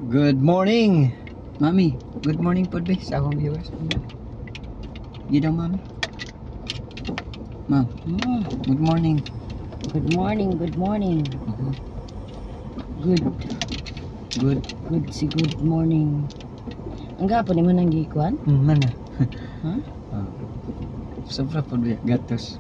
Good morning, Mami. Good morning po be sa akong viewers. Gidaw, Mami. Ma'am, good morning. Good morning, good morning. Good, Good. Good si good morning. Ang gapon ni mo nang gikuan? Man na. Ha? Ah. Sobra po be, gatos.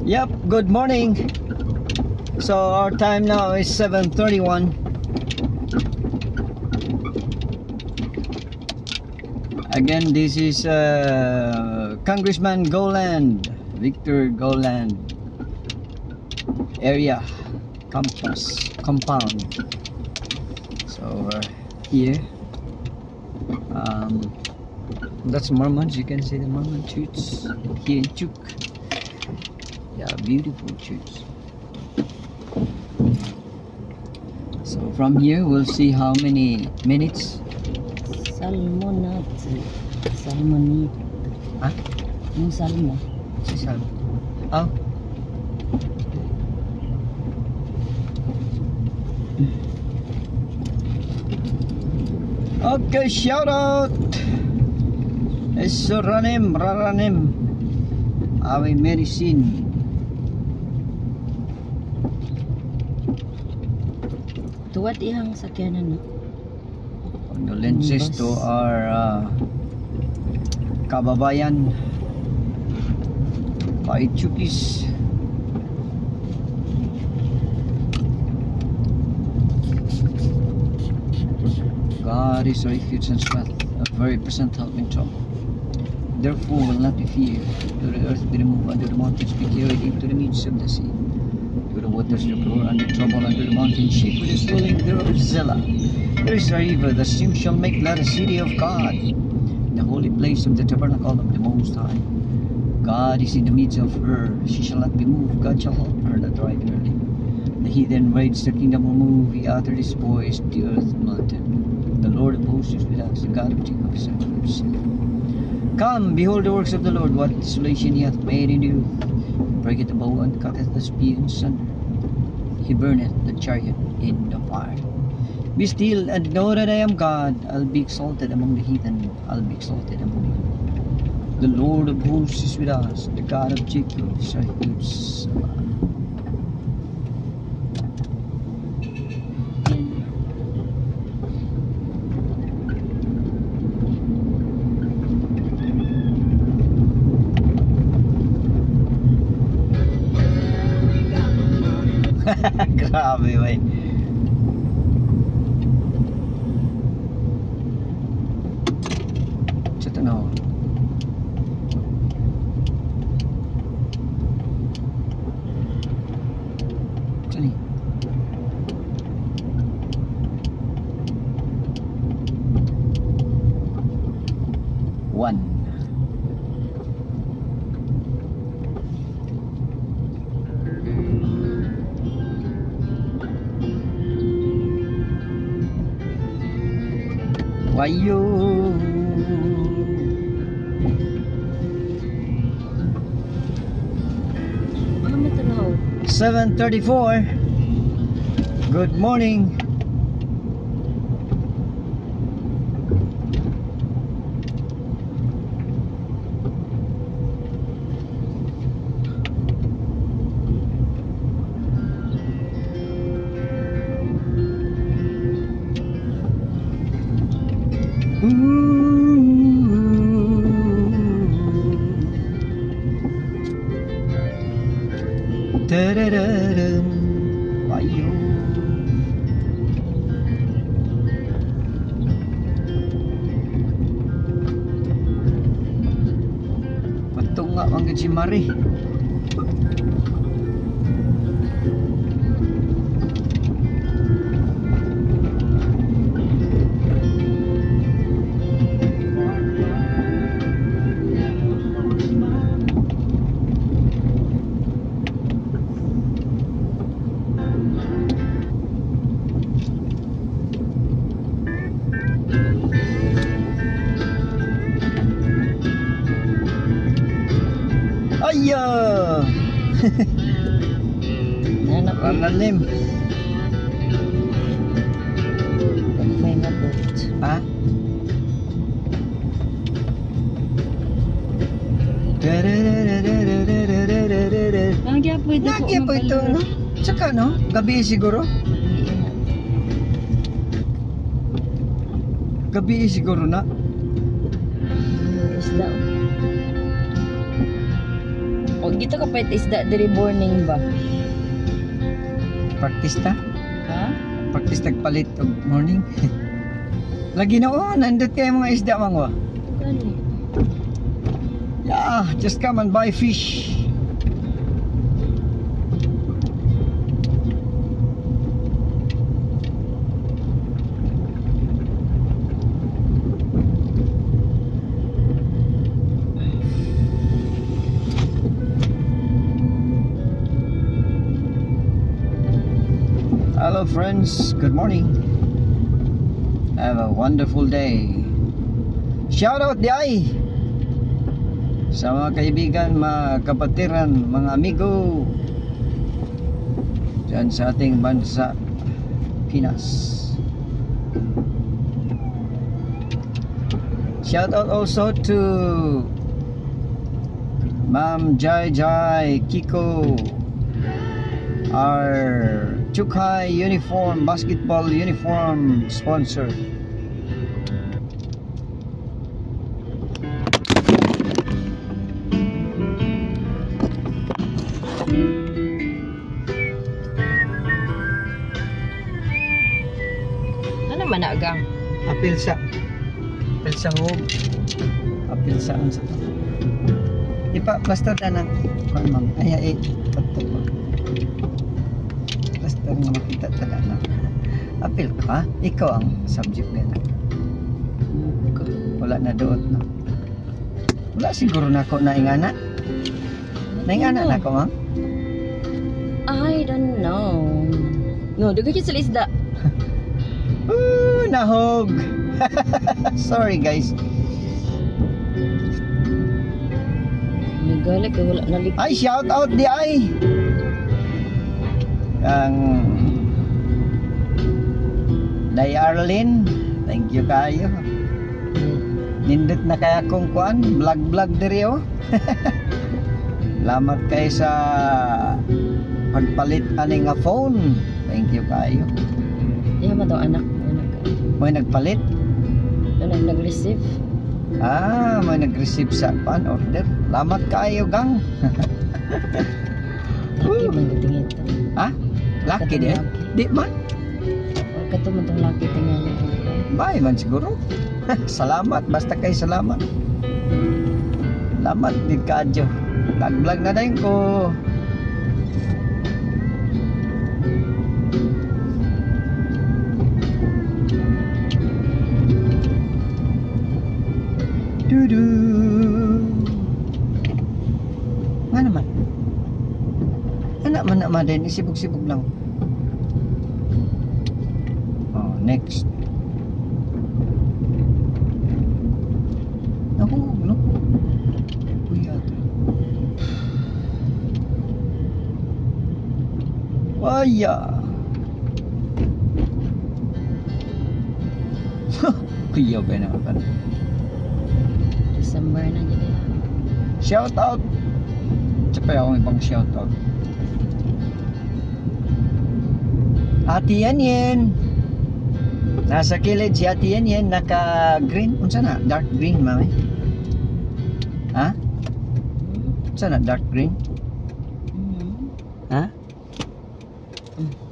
Yep, good morning. So our time now is 7:31. Again, this is Congressman Golland, Victor Golland area campus compound. So we're here. That's Mormons. You can see the Mormon church here in Chuuk. Yeah, beautiful church. So from here we'll see how many minutes. Salmonat. Salmonit. Ha? Yung salmo. Si Sam. Oh. Okay, shout out. Esuranim, raranim. Awe medicine. Tuwat ihang sakyanan, no? Condolences Bus. To our kababayan Paichukis. God is our refuge and strength, a very present help in trouble. Therefore will not we fear, though the earth be removed under the mountains, be carried into the midst of the sea. To the waters the roar and the trouble under the mountain, shake with the swelling thereof Selah. There is a river, the stream shall make glad the city of God, the holy place of the tabernacle of the Most High. God is in the midst of her, she shall not be moved. God shall help her that right early. The heathen rage, the kingdom will move, he uttered his voice, the earth melted. The Lord of hosts is with us, the God of Jacob is our refuge. Come, behold the works of the Lord, what desolation he hath made in the earth. He breaketh the bow and cutteth the spear in sunder. He burneth the chariot in the fire. Be still and know that I am God. I'll be exalted among the heathen. I'll be exalted among you. The Lord of hosts is with us. The God of Jacob is our refuge. Grabe, wey. Sa tanaw. Saan eh? One. Wayo. Ano mo tanaw? 7:34. Good morning. Ooh. Da-da-da-dum. Wayo. Patunga man gud si Marie. Ayo! Nanap Malalim. may nga boat. Ha? Nagyapoy dako. Nagyapoy ito, no? Tsaka, no? Gabi siguro? Gabi siguro na. Isda. O gito ka pwede isda diri morning ba? Practice ta? Ha? Practice nagpalit og morning. Lagi na, oh, nandot kayo mga isda, mangwa. Gani. Yeah, just come and buy fish. Hello friends, good morning. Have a wonderful day. Shout out diay sa mga kaibigan, mga kapatiran, mga amigo dyan sa ating bansa Pinas. Shout out also to Ma'am Jai Jai Kiko, our Chukai uniform, basketball uniform sponsor. Ano man na gang? Apil sa hog. Apil sa unsa to. Ipa plaster na ng kuan, ma'am. Ay ay patto ko. Plaster nga makita tada na. Apil ka? Ikaw ang subject nila. Wala na duot, no. Wala siguro na ako naingana. Naingana na ako, ma'am. I don't know. No, dugay sa isda. Ooh, nahog. Sorry guys. Nagalik kay wala nalik. Ay, shout out di ay. Ang Day Arlene, thank you kayo. Nindot na kaya kong kuan, vlog vlog diri oh. Salamat kay sa pagpalit ani nga phone. Thank you kayo. Iya man daw anak, anak. May nagpalit? Ano nag-receive? Ah, may nag-receive sa kuan order. Salamat kayo gang. Laki man tingin ito. Ha? Laki di? Di man. Or kato man tong laki tingali. Bye man siguro. Salamat, basta kay salamat. Salamat din kaadyo. Vlog-vlog na din ko. Dudu. Nga naman. Anak man naman din, isibog-sibog lang. Oh, next. Naku, no? Uy, ate. Waya. Kuya ba na ka? December na jud. Shout out. Tsaka akong ibang shout out. Ate Yan Yan. Nasa kilid si Ate Yan Yan, naka green. Unsa na? Dark green, mami. Ha? Unsa na dark green? Ha?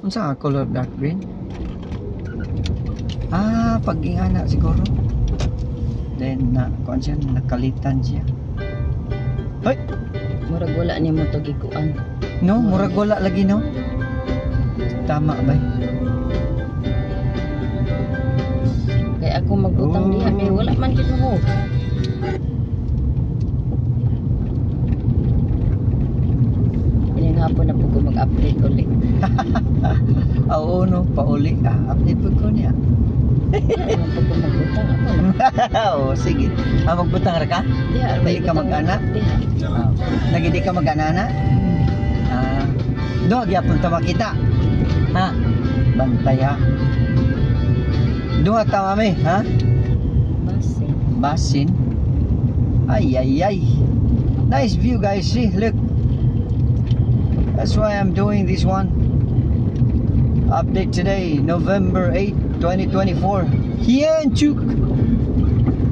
Unsa nga color dark green? Ah, pag-ingana siguro. Then na kuan siya, nakalitan siya. Hoy, Murag wala niya mo to gikuan. No, murag wala lagi, no. Tama ba? Kay ako magbutang Oh. diha kay wala man gid mo. Ilang hapon na po ko mag Mag-update ulit. Oo no, pauli. Ah, update po ko niya. Ano pa ko magbutang ako? Oo, sige. Ah, magbutang ra ka? Diha, Dili ka mag-ana? Diha. Ah, lagi di ka mag-anana? Ah, doha gyapon ta makita. Ha? Bantay ha. Duha ta mami, ha? Basin. Basin. Ay ay ay. Nice view, guys. See, look. That's why I'm doing this one. Update today, November 8, 2024. Here in Chuuk.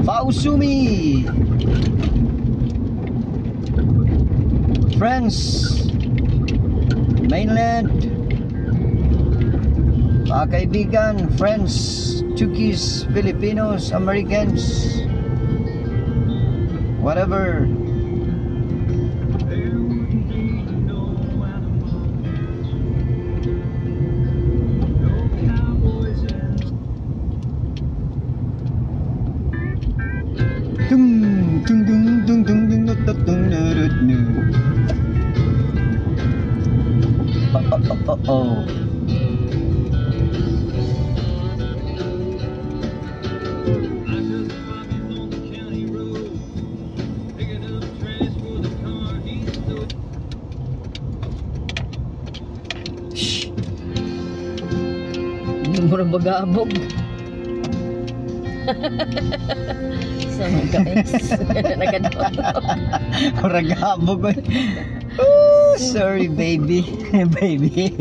Fausumi. Friends. Mainland. Mga kaibigan, friends, Chuukese, Filipinos, Americans, whatever. There wouldn't be no animals, no cowboys and Tung tung tung tung tung tung tung tung tung tung tung. Oh. My cousin Bobby's on the county road, picking up trash for the car he stole. Shh. Mura bagabog. So guys, nagkadto. Murag habog ko. Oh, sorry, baby. Baby.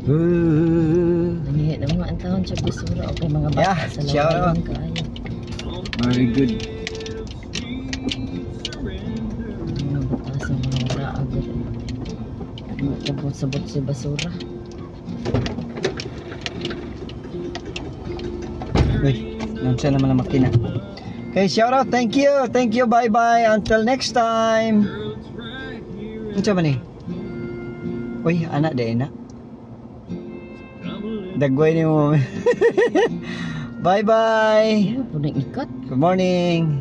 Ooh. Nangihi na mga taon sa basura o kay mga bata Yeah, sa shout out. lawayan kaayo. Very good. Mga bata sa mga wala agad. Sabot-sabot sa basura. Uy, nandiyan naman ang makina. Okay, shout out. Thank you. Thank you. Bye-bye. Until next time. Girl, it's right here Unsa man ni? Uy, anak de na. in Dagway ni mo. Bye-bye. Ano po nang ikat? Good morning.